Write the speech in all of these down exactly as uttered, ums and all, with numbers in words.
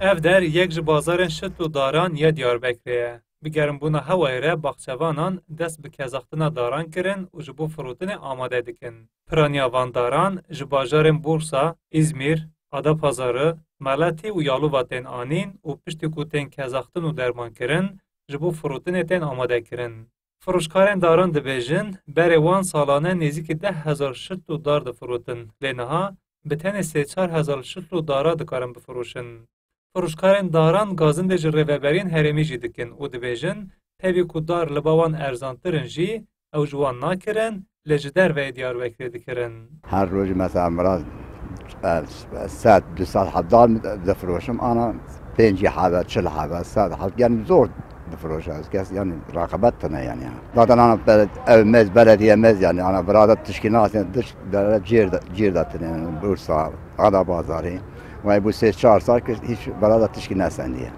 Ev der yek ji bazarên şitl û daran ya Diyarbekirê ye. Bi germbûna hewayê re baxçevanan dest bi kezaxtina daran kirin û ji bo firotinê amade dikin. Piraniya van daran ji bajarên Bursa, Îzmîr, Adapazarı, Meletî û Yalova tên anîn û piştî ku tên kezaxtin û dermankirin, ji bo firotinê tên amadekirin. Firoşkarên daran dibêjin, berê wan salane nêzîkî deh hezar şitl û dar difirotin, lê niha bi tenê sê çar hezar şitl û dara dikarin bifiroşin. Firoşkarên daran gazindê ji rêveberiyên herêmî jî dikin û dibêjin, tevî ku dar li ba wan erzantir in jî, ew ji wan nakirin, lê ji derveyê Diyarbekirê dikirin. Her rojî mesela miraz, e, sed, du sed hebdan difiroşim, ana pêncî hebe, çil hebe, sed heb, yani zor difiroşe. Ez kes, yani raqabet tine yani. Zaten ana bele-, ev mez, belediye mez yani, ana virada tişkî nasên, diş, bele cêr de, cêr de tine yani, Bursa, Ada Bazarı. Vay bu sê çar sal ki hiç virada tişkî nesendiye.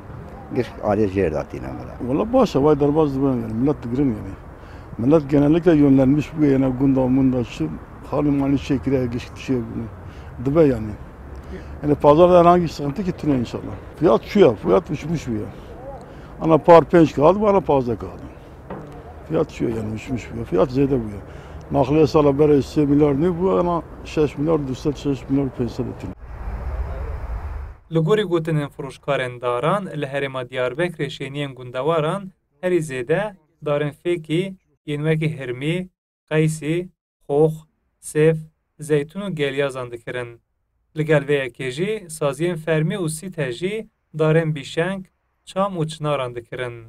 Giş alê jêr de tine bile. Valla baş e, vay derbaz dibe yani, millet digirin yani. Millet genellikle yönlenmiş bu yana, gunda munda çi, halim mani çekire, geçit şey bunu. Dibe yani. Yani pazarda herhangi sıkıntı ki tüne inşallah. Fiyat şu ya, fiyat uçmuş bu ya. Ana par pênc kağıt, bana fazla kağıdı. Fiyat şu ya yani, uçmuş bu ya. Fiyat zêde bu ya. Nakliye sala bere sê milyar ne bu, ana şeş milyar du sed, şeş milyar pênc sed tüne. Li gorî gotinên firoşkarên daran, li herêma Diyarbekirê şêniyên gundewaran herî zêde darên fêkî yên wekî hirmî, qeysî, xox, sêv, zeytûn û gelyazan dikirin. Li gel vê yekê jî saziyên fermî û sîte jî darên bîşeng, çam û çinaran dikirin.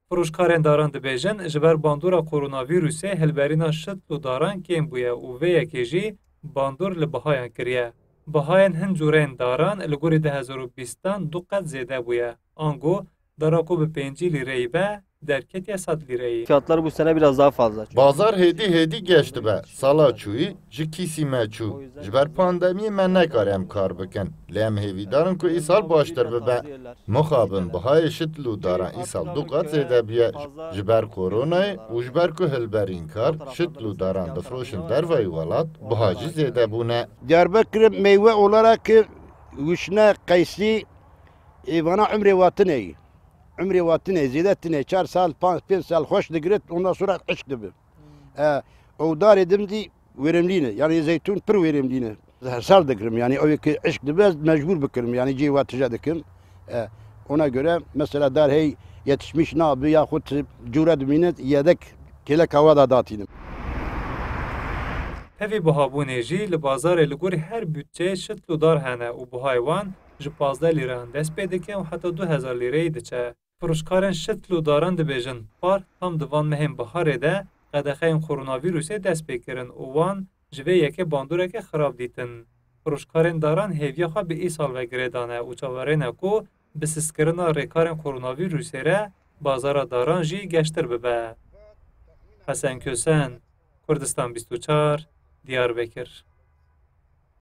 Firoşkarên daran dibêjin, ji ber bandora koronavîrusê hilberîna şitl û daran kêm bûye û vê yekê jî bandor li bihayan kiriye. Bihayên hin cûreyên daran li gorî du hezar û bîstan du qet zêde bûye. Ango dara ku bi pêncî lîreyî be, derketiye sed lîreyî. Fiyatlar bu sene biraz daha fazla. Bazar hêdî hêdî geş dibe. Sala çûyî ji kîsî me çû. Ji ber pandemiyê me nekare em kar bikin. Lê em hêvîdar in ku îsal baştir bibe. Mixabin bihayê şitl û daran îsal du qat zêde bûye. Ji ber koronayê û ji ber ku hilberînkar şitl û daran difiroşin dervayî welat, biha jî zêde bûne. Diyarbekir meyve olarak wişne, qeysî, ê vana umrê wa tine yî. Umrê wa tine, zêde tine, çar sal, panc, pênc sal xweş digirit, ondan sonra işk dibi. E, ew darê dimdî verimlî ne. Yani zeytûn pir verimlî ne. Her sal dikirim. Yani ew ki işk dibe, ez mecbur bikirim. Yani cê wa tije dikim. E, ona göre mesela dar hey yetişmiş nabi yahut cûre dimîne yedek kêleka wa da datînim. Pevî bihabûnê jî li bazarê li gorî her budçeyê şitl û dar hene û bihayê wan ji pazdeh lîreyan dest pê dike û heta du hezar lîreyê diçe. Firoşkarên şitl û daran dibêjin, par tam di van mehên biharê de qedexeyên koronavîrusê dest pê kirin û wan ji vê yekê bandoreke xirab dîtin. Firoşkarên daran hêviya xwe bi îsal ve girê dane û çaverêne ku bi sizkirina rêkarên koronavîrusê re bazara daran jî geştir bibe. Hesen Kösen, Kurdistan bîst û çar, Diyarbekir.